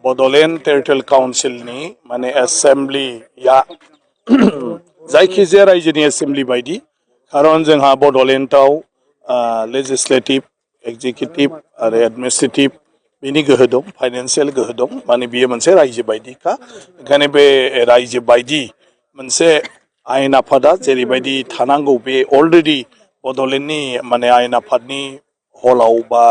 Bodoland Territorial Councilनि माने एसेम्ब्लिया जायखिजाया रायजोनि एसेम्ब्लि बायदि खारन जोंहा बड'लेण्डआव लेजिस्लेटिभ एक्जिकिउटिभ आरो एडमिनिस्ट्रेटिभ बिनि गोहो दं फाइनान्सियेल गोहो दं माने बियो मोनसे रायजो बायदिखा ओंखायनो बे रायजो बायदि मोनसे आयेन आफादा जेरैबायदि थानांगौ बे अलरेडि बड'लेण्डनि माने आयेन आफादनि हलाव बा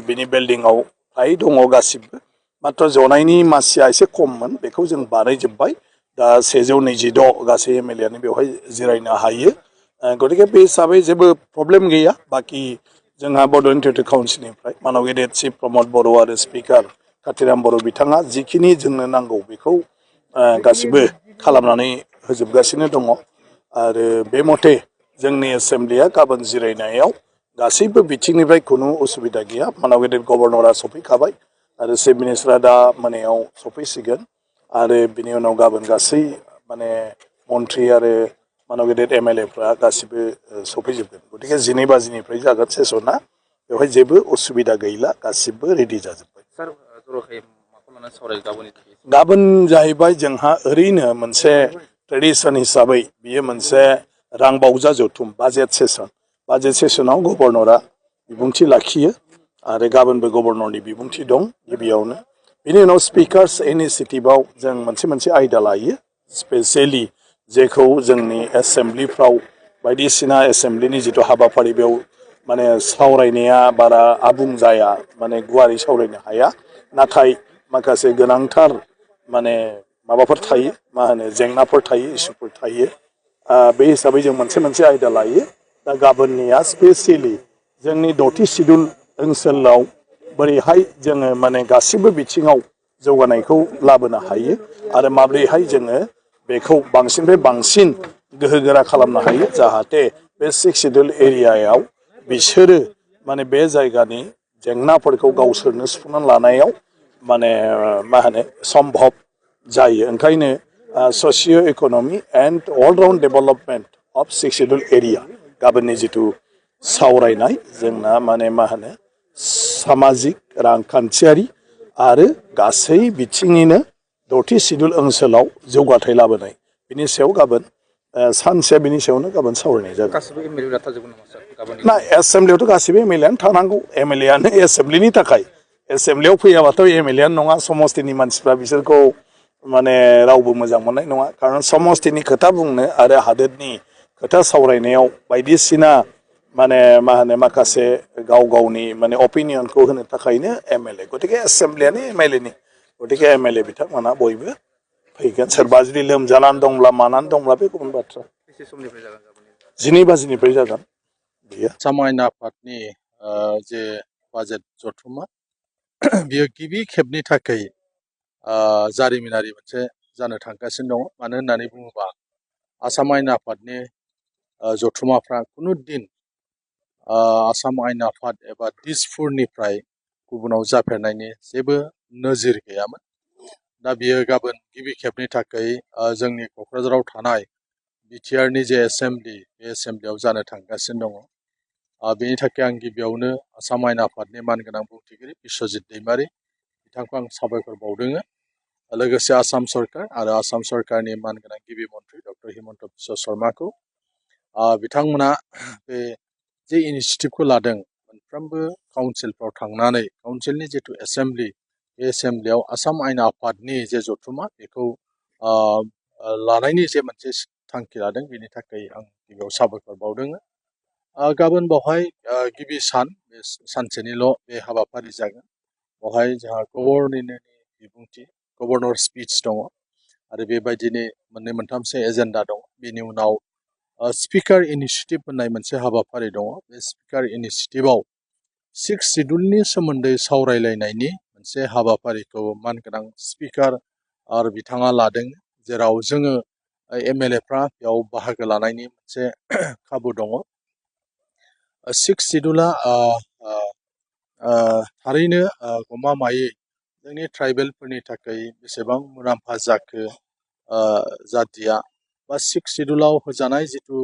बिनि बिल्डिंआव फ्राय दङ गासिबो मात्र जनायनि मासिया एसे खममोन बेखौ जों बानायजोब्बाय दा 126 गासै एमएलएआनो बेवहाय जिरायनो हायो गतिके बे हिसाबै जेबो प्रब्लेम गैया बाखि जोंहा बड'लेण्ड टेरिट'रियेल काउन्सिलनिफ्राय मानव गेदेर चिफ प्रमद बर' आरो स्पिकार कातिराम बर' बिथाङा जिखिनि जोंनो नांगौ बेखौ गासिबो खालामनानै होजोबगासिनो दङ आरो बे मथे जोंनि एसेम्ब्लिया गाबोन जिरायनायाव गासैबो बिथिंनिफ्राय खुनु उसुबिदा गैया मानव गेदेर गभर्नरा सफैखाबाय आरो चिफ मिनिस्टारा दा मोनायाव सफैसिगोन आरो बिनि उनाव गाबोन गासै माने मन्थ्रि आरो मानव गेदेर एमएलएफ्रा गासिबो सफैजोबगोन गतिके 12 बाजिनिफ्राय जागोन सेसना बेवहाय जेबो उसुबिदा गैला गासिबो रेडि जाजोब्बाय गाबोन जाहैबाय जोंहा ओरैनो मोनसे ट्रेडिसन हिसाबै बियो मोनसे रांबावजा जथुम बाजेट सेसनाव गभर्नरा बिबुंथि लाखियो आरो गाबोनबो गभर्नरनि बिबुंथि दं गिबियावनो बिनि उनाव स्पिकार्स इनिसिएटिभआव जों मोनसे आयदा लायो स्पेसियेलि जेखौ जोंनि एसेम्ब्लिफ्राव बायदिसिना एसेम्ब्लिनि जिथु हाबाफारि बेयाव माने सावरायनाया बारा आबुं जाया माने गुवारै सावरायनो हाया नाथाय माखासे गोनांथार माने माबाफोर थायो मा होनो जेंनाफोर थायो इसुफोर थायो बे हिसाबै जों मोनसे आयदा लायो दा गाबोननिया स्पेसियेलि जोंनि 6थि सिडुल ओनसोलाव बोरैहाय जोङो माने गासिबो बिथिङाव जौगानायखौ लाबोनो हायो आरो माब्रैहाय जोङो बेखौ बांसिननिफ्राय बांसिन गोहोगोरा खालामनो हायो जाहाथे बे 6 सिडुल एरियायाव बिसोरो माने बे जायगानि जेंनाफोरखौ गावसोरनो सुफुंनानै लानायाव माने मा होनो सम्भब जायो ओंखायनो socio' economy and all round development of 6 schedule area गाबोननि जिथु सावरायनाय जोंना माने मा होनो सामाजिक रांखान्थियारि आरो गासै बिथिङैनो 6थि सिडुल ओनसोलाव जौगाथाय लाबोनाय बिनि सायाव गाबोन सानसेया बिनि सायावनो गाबोन सावरायनाय जागोन ना एसेम्ब्लियावथ' गासिबो एमएलएआनो थानांगौ एमएलएआनो एसेम्ब्लिनि थाखाय एसेम्ब्लियाव फैयाबाथ' एमएलएआनो नङा समस्तिनि मानसिफ्रा बिसोरखौ माने रावबो मोजां मोननाय नङा खारन समस्तिनि खोथा बुंनो आरो हादोरनि खोथा सावरायनायाव बायदिसिना माने मा होनो माखासे गावनि माने अपिनियनखौ होनो थाखायनो एमएलए गतिके एसेम्ब्लियानो एमएलएनि गतिके एमएलए बिथांमोना बयबो फैगोन सोरबा जुदि लोमजानानै दंब्ला मानानै दंब्ला बे गुबुन बाथ्रा 12 बाजिनिफ्राय जागोन बेयो आसाम आयेन आफादनि जे बाजेट जथुमा बियो गिबि खेबनि थाखाय जारिमिनारि मोनसे जानो थांगासिनो दङ मानो होननानै बुङोबा आसाम आयेन आफादनि जथुमाफ्रा खुनु दिन आसाम आयेन आफाद एबा दिसपुरनिफ्राय गुबुनाव जाफेरनायनि जेबो नोजोर गैयामोन दा बियो गाबोन गिबि खेबनि थाखाय जोंनि क'क्राझाराव थानाय बिटिआरनि जे एसेम्ब्लि बे एसेम्ब्लियाव जानो थांगासिनो दङ बेनि थाखाय आं गिबियावनो आसाम आयेन आफादनि मानगोनां बुंथिगिरि बिश्वजित दैमारि बिथांखौ आं साबायखर बावदों लोगोसे आसाम सरकार आरो आसाम सरकारनि मानगोनां गिबि मन्थ्रि डक्टर हिमन्त बिश्व शर्माखौ बिथांमोना बे जे इनिसिएटिभखौ लादों मोनफ्रोमबो काउन्सिलफ्राव थांनानै काउन्सिलनि जिथु एसेम्ब्लि बे एसेम्ब्लियाव आसाम आयेन आफादनि जे जथुमा बेखौ लानायनि जे मोनसे थांखि लादों बेनि थाखाय आं गिबियाव साबायखर बावदों गाबोन बावहाय गिबि सान बे सानसेनिल' बे हाबाफारि जागोन बावहाय जोंहा गभर्नर स्पिच दङ आरो बेबायदिनो मोननै मोनथामसो एजेन्डा दङ बेनि उनाव स्पिकार इनिसिएटिभ होननाय मोनसे हाबाफारि दङ बे स्पिकार इनिसिएटिभआव 6 सिडुलनि सोमोन्दै सावरायलायनायनि मोनसे हाबाफारिखौ मानगोनां स्पिकार आरो बिथाङा लादों जेराव जोङो एमएलएफ्रा बेयाव बाहागो लानायनि मोनसे खाबु दङ 6 सिडुला थारैनो गमामायै जोंनि ट्राइबेलफोरनि थाखाय बेसेबां मुलाम्फा जाखो जातिया बा 6 सिडुलाव होजानाय जिथु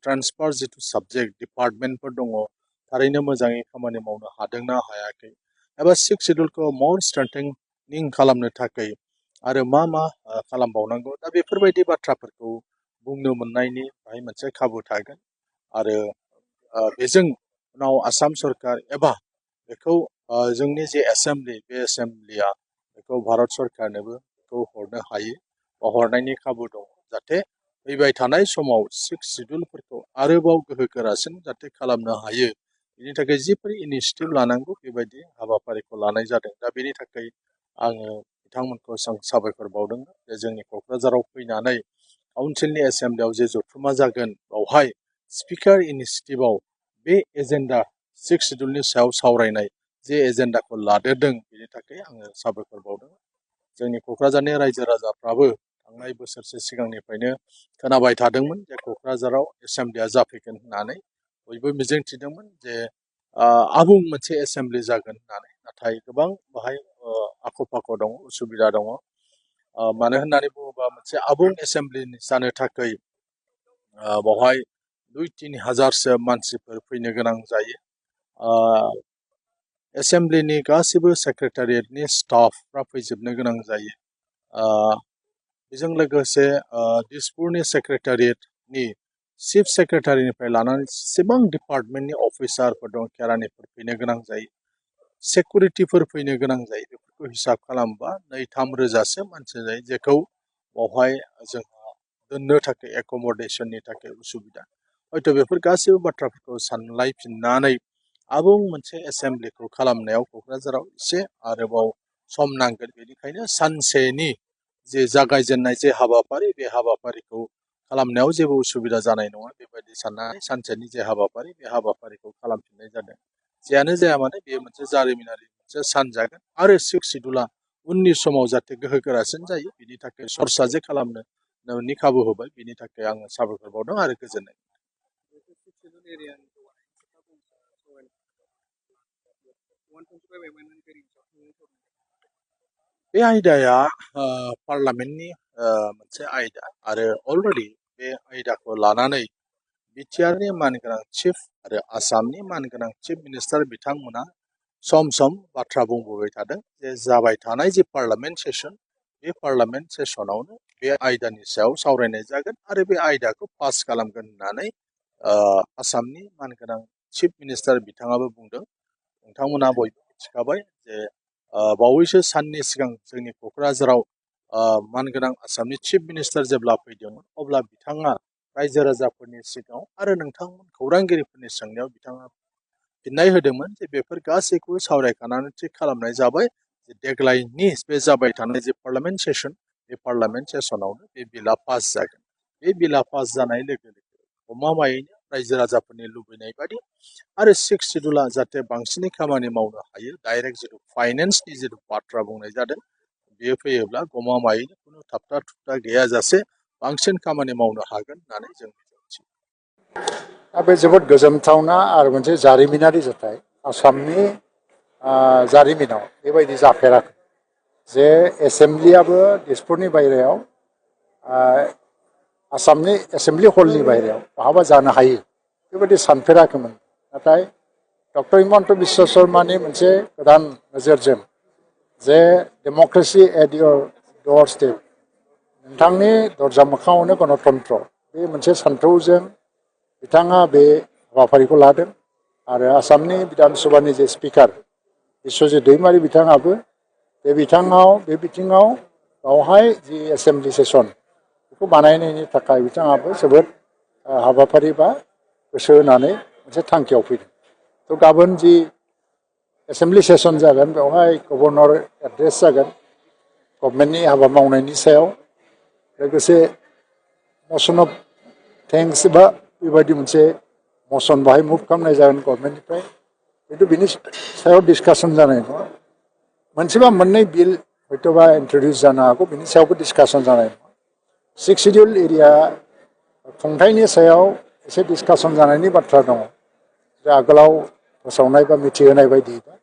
ट्रान्सफार जिथु साबजेक्ट डिपार्टमेन्टफोर दङ थारैनो मोजाङै खामानि मावनो हादोंना हायाखै एबा सिक्स सिडिउलखौ मर स्ट्रेंथेनिं खालामनो थाखाय आरो मा खालामबावनांगौ दा बेफोरबायदि बाथ्राफोरखौ बुंनो मोननायनि बाहाय मोनसे खाबु थागोन आरो बेजों उनाव आसाम सरकार एबा बेखौ जोंनि जे एसेम्बलि बे एसेम्बलिया बेखौ भारत सरकारनोबो बेखौ हरनो हायो बा हरनायनि खाबु दङ जाहाथे फैबाय थानाय समाव सिक्स सिडिउलफोरखौ आरोबाव गोहो गोरासिन जाहाथे खालामनो हायो बेनि थाखाय जिफोर इनिशिएटिभ लानांगौ बेबायदि हाबाफारिखौ लानाय जादों दा बेनि थाखाय आङो बिथांमोनखौ साबायखर बावदों जे जोंनि क'क्राझाराव फैनानै काउन्सिलनि एसेम्बलियाव जे जथुमा जागोन बावहाय स्पिकार इनिशिएटिभआव बे एजेन्डा सिक्स सिडिउलनि सायाव सावरायनाय जे एजेन्डाखौ लादेरदों बेनि थाखाय आङो साबायखर बावदों जोंनि क'क्राझारनि रायजो राजाफ्राबो थांनाय बोसोरसे सिगांनिफ्रायनो खोनाबाय थादोंमोन जे क'क्राझाराव एसेम्बलिया जाफैगोन होननानै बयबो मिजिंथिदोंमोन जे आबुं मोनसे एसेम्बलि जागोन होननानै नाथाय गोबां बाहाय आख' फाख' दङ उसुबिदा दङ मानो होननानै बुङोबा मोनसे आबुं एसेम्बलि जानो थाखाय बावहाय 2-3 हाजारसो मानसिफोर फैनो गोनां जायो एसेम्बलिनि गासिबो सेक्रेटारियेटनि स्टाफफ्रा फैजोबनो गोनां जायो बेजों लोगोसे दिसपुरनि सेक्रेटारियेटनि चिफ सेक्रेटारिनिफ्राय लानानै जेसेबां डिपार्टमेन्टनि अफिसारफोर दं केरानिफोर फैनो गोनां जायो सेकुरिटिफोर फैनो गोनां जायो बेफोरखौ हिसाब खालामबा 2-3 रोजासो मानसि जायो जेखौ बावहाय जोंहा दोननो थाखाय एकमडेशननि थाखाय उसुबिदा हयथ' बेफोर गासैबो बाथ्राफोरखौ सानलायफिननानै आबुं मोनसे एसेम्बलिखौ खालामनायाव क'क्राझाराव एसे आरोबाव सम नांगोन बेनिखायनो सानसेनि जे जागायजेननाय जे हाबाफारि बे हाबाफारिखौ खालामनायाव जेबो उसुबिदा जानाय नङा बेबायदि साननानै सानसेनि जे हाबाफारि बे हाबाफारिखौ खालामफिननाय जादों जियानो जाया मानो बेयो मोनसे जारिमिनारि मोनसे सान जागोन आरो सिक्स सिडिउला उननि समाव जाहाथे गोहो गोरासिन जायो बिनि थाखाय सरसा जे खालामनो खाबु होबाय बिनि थाखाय आङो साबायखर बावदों आरो गोजोननाय बे आयदाया पार्लामेन्टनि मोनसे आयदा आरो अलरेडि बे आयदाखौ लानानै बिटिआरनि मानगोनां चिफ आरो आसामनि मानगोनां चिफ मिनिस्टार बिथांमोना सम सम बाथ्रा बुंबोबाय थादों जे जाबाय थानाय जे पार्लामेन्ट सेसन बे पार्लामेन्ट सेसनावनो बे आयदानि सायाव सावरायनाय जागोन आरो बे आयदाखौ पास खालामगोन होननानै आसामनि मानगोनां चिफ मिनिस्टार बिथाङाबो बुंदों नोंथांमोना बयबो मिथिखाबाय जे बावैसो साननि सिगां जोंनि क'क्राझाराव मानगोनां आसामनि चिफ मिनिस्टार जेब्ला फैदोंमोन अब्ला बिथाङा रायजो राजाफोरनि सिगाङाव आरो नोंथांमोन खौरांगिरिफोरनि सोंनायाव बिथाङा फिननाय होदोंमोन जे बेफोर गासैखौबो सावरायखानानै थिग खालामनाय जाबाय जे देग्लायनि बे जाबाय थानाय जे पार्लामेन्ट सेसन बे पार्लामेन्ट सेसनावनो बे बिला पास जागोन बे बिला पास जानाय लोगो लोगो गमामायैनो रायजो राजाफोरनि लुबैनाय बादि आरो सिक्स सिडिउला जाहाथे बांसिनै खामानि मावनो हायो डाइरेक्ट जिथु फाइनेन्सनि जिथु बाथ्रा बुंनाय जादों बेयो फैयोब्ला गमामायैनो खुनु थाबथा थुबथा गैयाजासे बांसिन खामानि मावनो हागोन होननानै जों मिजिंथियो दा बे जोबोद गोजोनथावना आरो मोनसे जारिमिनारि जाथाय आसामनि जारिमिनाव बेबायदि जाफेराखै जे एसेम्बलियाबो दिसपुरनि बायह्रायाव आसामनि एसेम्बलि हलनि बायह्रायाव बहाबा जानो हायो बेबायदि सानफेराखैमोन नाथाय डक्टर हिमन्त बिश्व शर्मानि मोनसे गोदान नोजोरजों जे डेम'क्रेसि एट इयर डर स्टेप नोंथांनि दरजा मोखाङावनो गणतन्त्र बे मोनसे सान्थौजों बिथाङा बे हाबाफारिखौ लादों आरो आसामनि बिधान सभानि जे स्पिकार बिश्वजित दैमारि बिथाङाबो बे बिथिङाव बावहाय जि एसेम्बलि सेसन बेखौ बानायनायनि थाखाय बिथाङाबो जोबोद हाबाफारि बा गोसो होनानै मोनसे थांखियाव फैदों थ' गाबोन जि एसेम्बलि सेसन जागोन बेवहाय गभर्नर एड्रेस जागोन गभर्नमेन्टनि हाबा मावनायनि सायाव लोगोसे मसन अफ थेंक्स बा बेबायदि मोनसे मसन बाहाय मुभ खालामनाय जागोन गभर्नमेन्टनिफ्राय खिन्थु बिनि सायाव डिसकासन जानाय नङा मोनसेबा मोननै बिल हयथ'बा इन्ट्रडिउस जानो हागौ बिनि सायावबो डिसकासन जानाय नङा सिक्स सिडिउल एरिया खुंथायनि सायाव एसे डिसकासन जानायनि बाथ्रा दङ जे आगोलाव फोसावनाय बा मिथिहोनाय बायदियैबा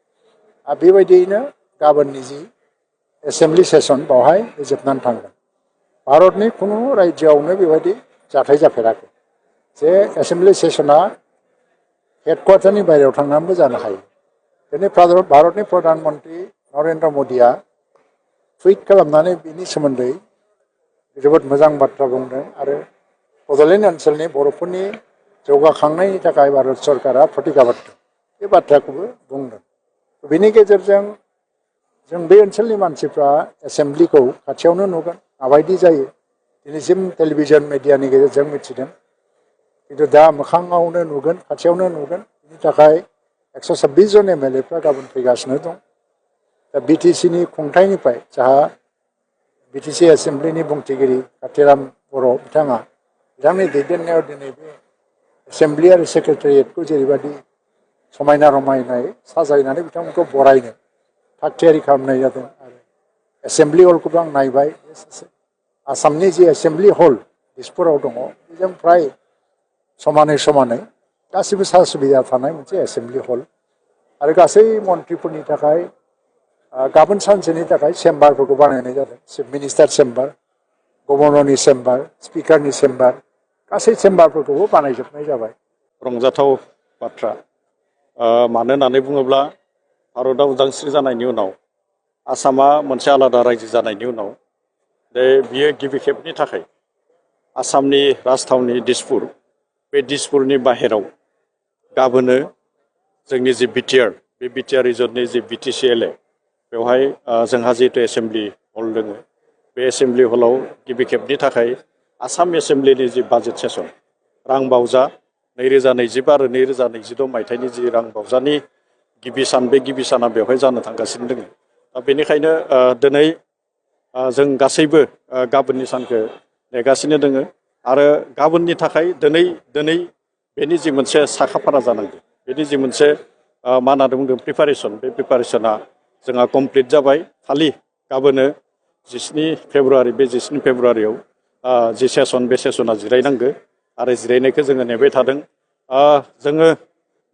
आरो बेबायदियैनो गाबोननि जि एसेम्बलि सेसन बावहाय जोबनानै थांगोन भारतनि खुनु रायजोआवनो बेबायदि जाथाय जाफेराखै जे एसेम्बलि सेसना हेडक्वार्टारनि बायह्रायाव थांनानैबो जानो हायो दिनै भारतनि प्रधान मन्त्रि नरेन्द्र मदिया टुइट खालामनानै बिनि सोमोन्दै जोबोद मोजां बाथ्रा बुंदों आरो बड'लेण्ड ओनसोलनि बर'फोरनि जौगाखांनायनि थाखाय भारत सरकारा प्रतिज्ञाबद्ध बे बाथ्राखौबो बुंदों। बेनि गेजेरजों जों बे ओनसोलनि मानसिफ्रा एसेम्ब्लिखौ खाथियावनो नुगोन माबायदि जायो दिनैसिम टेलिभिजन मिडियानि गेजेरजों मिथिदों खिन्थु दा मोखाङावनो नुगोन खाथियावनो नुगोन बिनि थाखाय 126 जन एमएलएफ्रा गाबोन फैगासिनो दं। दा बिटिसिनि खुंथायनिफ्राय जाहा बिटिसि एसेम्ब्लिनि बुंथिगिरि कातिराम बर' बिथांनि दैदेननायाव दिनै बे एसेम्ब्लि आरो सेक्रेटारियेटखौ जेरैबायदि समायना रमायनायै साजायनानै बिथांमोनखौ बरायनो थाग थियारि खालामनाय जादों आरो एसेम्ब्लि हलखौबो आं नायबाय आसामनि जि एसेम्ब्लि हल दिसपुराव दङ बेजों फ्राय समानै गासिबो सा सुबिदा थानाय मोनसे एसेम्ब्लि हल आरो गासै मन्थ्रिफोरनि थाखाय गाबोन सानसेनि थाखाय चेम्बारफोरखौ बानायनाय जादों। चिफ मिनिस्टार चेम्बार, गभर्नरनि चेम्बार, स्पिकारनि चेम्बार गासै चेम्बारफोरखौबो बानायजोबनाय जाबाय। रंजाथाव बाथ्रा मानो होननानै बुङोब्ला भारतआ उदांस्रि जानायनि उनाव आसामा मोनसे आलादा रायजो जानायनि उनाव बियो गिबि खेबनि थाखाय आसामनि राजथावनि दिसपुर बे दिसपुरनि बाहेराव गाबोनो जोंनि जि बिटिआर बे बिटिआर रिजननि जि बिटिसि एलए बेवहाय जोंहा जिहेतु एसेम्ब्लि हल दङ बे एसेम्ब्लि हलाव गिबि खेबनि थाखाय आसाम एसेम्ब्लिनि जि बाजेट सेसन रां बावजा 2025 आरो 2026 मायथाइनि जि रां बावजानि गिबि सान बे गिबि साना बेवहाय जानो थांगासिनो दङ। दा बेनिखायनो दिनै जों गासैबो गाबोननि सानखौ नेगासिनो दङ आरो गाबोननि थाखाय दिनै बेनि जि मोनसे साखाफारा जानांगौ बेनि जि मोनसे मा होनना बुंदों प्रिपारेसन बे प्रिपारेसना जोंहा कमप्लिट जाबाय। खालि गाबोनो 17 फेब्रुवारि बे 17 फेब्रुवारियाव जि सेसन बे सेसना जिरायनांगौ आरो जिरायनायखौ जोङो नेबाय थादों। जोङो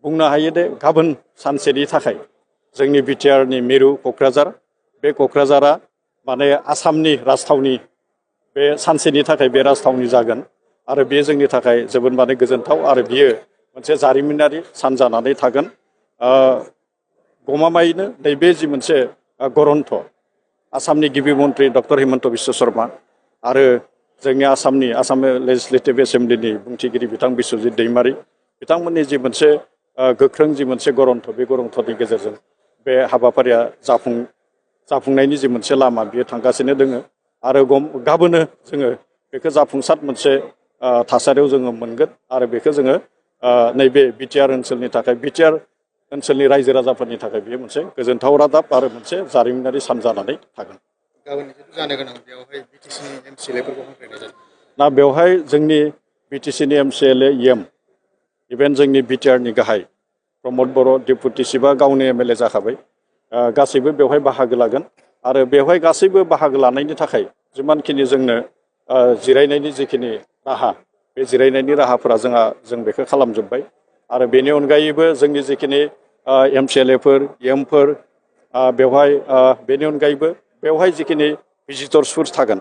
बुंनो हायो दे गाबोन सानसेनि थाखाय जोंनि बिटिआरनि मिरु क'क्राझार बे क'क्राझारा माने आसामनि राजथावनि बे सानसेनि थाखाय बे राजथावनि जागोन आरो बेयो जोंनि थाखाय जोबोद माने गोजोनथाव आरो बियो मोनसे जारिमिनारि सान जानानै थागोन। गमामायैनो नैबे जि मोनसे गरन्थ आसामनि गिबि मन्त्रि डक्टर हिमन्त बिश्व शर्मा आरो जोंनि आसाम लेजिस्लेटिभ एसेम्ब्लिनि बुंथिगिरि बिथां बिश्वजित दैमारि बिथांमोननि जि मोनसे गोख्रों जि मोनसे गरन्थ बे गरन्थनि गेजेरजों बे हाबाफारिया जाफुंनायनि जि मोनसे लामा बियो थांगासिनो दोङो आरो गाबोनो जोङो बेखौ जाफुंसार मोनसे थासारियाव जोङो मोनगोन आरो बेखौ जोङो नैबे बिटिआर ओनसोलनि थाखाय बिटिआर ओनसोलनि रायजो राजाफोरनि थाखाय बेयो मोनसे गोजोनथाव रादाब आरो मोनसे जारिमिनारि सान जानानै थागोन। गाबोन जानो गोनां बेवहाय बिटिसिनि एमसिएलएफोरखौ हांख्रायनाय जादों। ना बेवहाय जोंनि बिटिसिनि एमसिएलए इभेन जोंनि बिटिआरनि गाहाय प्रमद बर' डेपुटि चिफआ गावनि एमएलए जाखाबाय गासैबो बेवहाय बाहागो लागोन आरो बेवहाय गासैबो बाहागो लानायनि थाखाय जिमानखिनि जोंनो जिरायनायनि जिखिनि राहा बे जिरायनायनि राहाफोरा जों बेखौ खालामजोब्बाय आरो बेनि अनगायैबो जोंनि जिखिनि एमसिएलएफोर एमफोर बेवहाय बेनि अनगायैबो बेवहाय जिखिनि भिजिटर्सफोर थागोन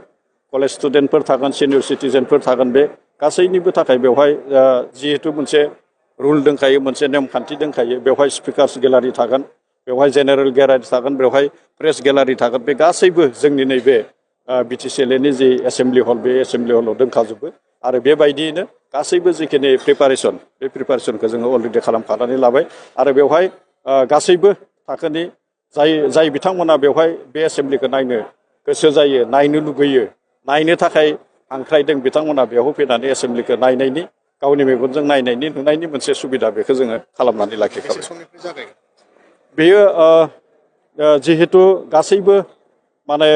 कलेज स्टुडेन्टफोर थागोन सिनियर सिटिजेनफोर थागोन बे गासैनिबो थाखाय बेवहाय जिहेतु मोनसे रुल दंखायो मोनसे नेमखान्थि दंखायो बेवहाय स्पिकार्स गेलारि थागोन बेवहाय जेनेरेल गेलारि थागोन बेवहाय प्रेस गेलारि थागोन बे गासैबो जोंनि नैबे बिटिसिएलएनि जि एसेम्ब्लि हल बे एसेम्ब्लि हलाव दोनखाजोबो आरो बेबायदियैनो गासैबो जिखिनि प्रिपारेसन बे प्रिपारेसनखौ जोङो अलरेडि खालामखानानै लाबाय आरो बेवहाय गासैबो थाखोनि जाय बिथांमोना बेवहाय बे एसेम्ब्लिखौ नायनो गोसो जायो नायनो लुगैयो नायनो थाखाय हांख्रायदों बिथांमोना बेयाव फैनानै एसेम्ब्लिखौ नायनायनि गावनि मेगनजों नायनायनि नुनायनि मोनसे सुबिदा बेखौ जोङो खालामनानै लाखिखाबाय। बेयो जिहेतु गासैबो माने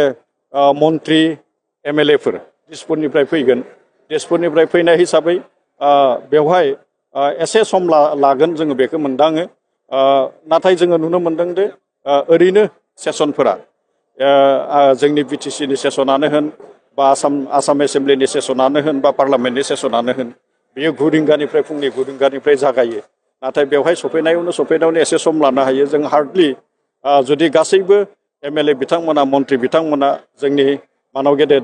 मन्त्रि एमएलएफोर दिसपुरनिफ्राय फैगोन दिसपुरनिफ्राय फैनाय हिसाबै बेवहाय एसे सम लागोन जोङो बेखौ मोनदाङो नाथाय जोङो नुनो मोनदों दे ओरैनो सेसनफोरा जोंनि बिटिसिनि सेसनानो होन बा आसाम एसेम्ब्लिनि सेसनानो होन बा पार्लामेन्टनि सेसनानो होन बेयो 9 रिंगानिफ्राय फुंनि 9 रिंगानिफ्राय जागायो नाथाय बेवहाय सफैनायावनो एसे सम लानो हायो जों हार्डलि जुदि गासैबो एमएलए बिथांमोना मन्त्रि बिथांमोना जोंनि मानाव गेदेर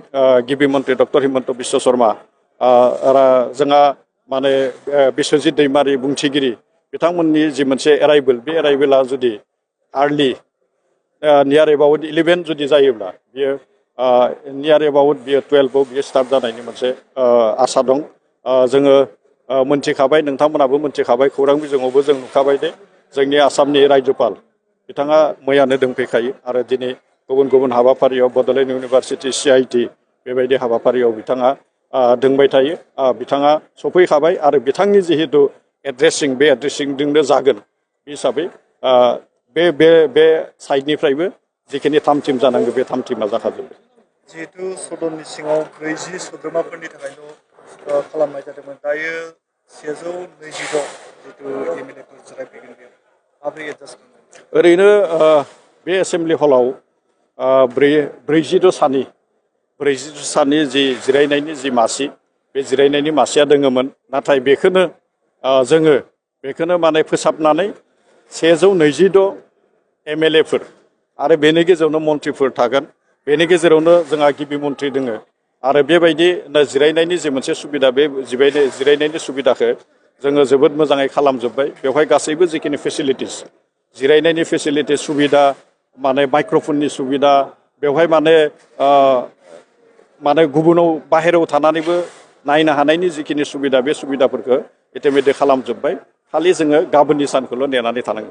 गिबि मन्त्रि डक्टर हिमन्त बिश्व शर्मा जोंहा माने बिश्वजित दैमारि बुंथिगिरि बिथांमोननि जि मोनसे एराइबेल बे एराइबेला जुदि आर्लि नियार एबाउट 11 जुदि जायोब्ला बियो नियार एबाउट बियो 12आव बियो स्टार्ट जानायनि मोनसे आसा दं जोङो मोनथिखाबाय नोंथांमोनाबो मोनथिखाबाय खौरां बिजोङावबो जों नुखाबाय दे जोंनि आसामनि रायजोपाल बिथाङा मैयानो दंफैखायो आरो दिनै गुबुन गुबुन हाबाफारियाव बड'लेण्ड इउनिभारसिटि CIT बेबायदि हाबाफारियाव बिथाङा दोंबाय थायो बिथाङा सफैखाबाय आरो बिथांनि जिहेतु एड्रेसिं बे एड्रेसिंजोंनो जागोन बे हिसाबै बे साइडनिफ्रायबो जिखिनि थाम थिम जानांगौ बे थाम थिमा जाखाजोब्बाय जिहेतु सदननि सिङाव 40 सोद्रोमाफोरनि थाखायल' खालामनाय जादोंमोन दायो 126 जितु MLAफोर जिरायफैगोन बेयाव माबोरै एडजास्ट खालामगोन ओरैनो बे एसेम्बलि हलाव 46 साननि जि जिरायनायनि जि मासि बे जिरायनायनि मासिया दोङोमोन नाथाय बेखौनो माने फोसाबनानै 126 MLAफोर आरो बेनि गेजेरावनो मन्थ्रिफोर थागोन बेनि गेजेरावनो जोंहा गिबि मन्थ्रि दोङो आरो बेबायदि जिरायनायनि जि मोनसे सुबिदा बे जिरायनायनि सुबिदाखौ जोङो जोबोद मोजाङै खालामजोब्बाय बेवहाय गासैबो जिखिनि फेसिलिटिस जिरायनायनि फेसिलिटिस सुबिदा माने माइक्र'फननि सुबिदा बेवहाय माने गुबुनाव बाहेरायाव थानानैबो नायनो हानायनि जिखिनि सुबिदा बे सुबिदाफोरखौ इतिमध्य खालामजोब्बाय खालि जोङो गाबोननि सानखौल' नेनानै थानांगौ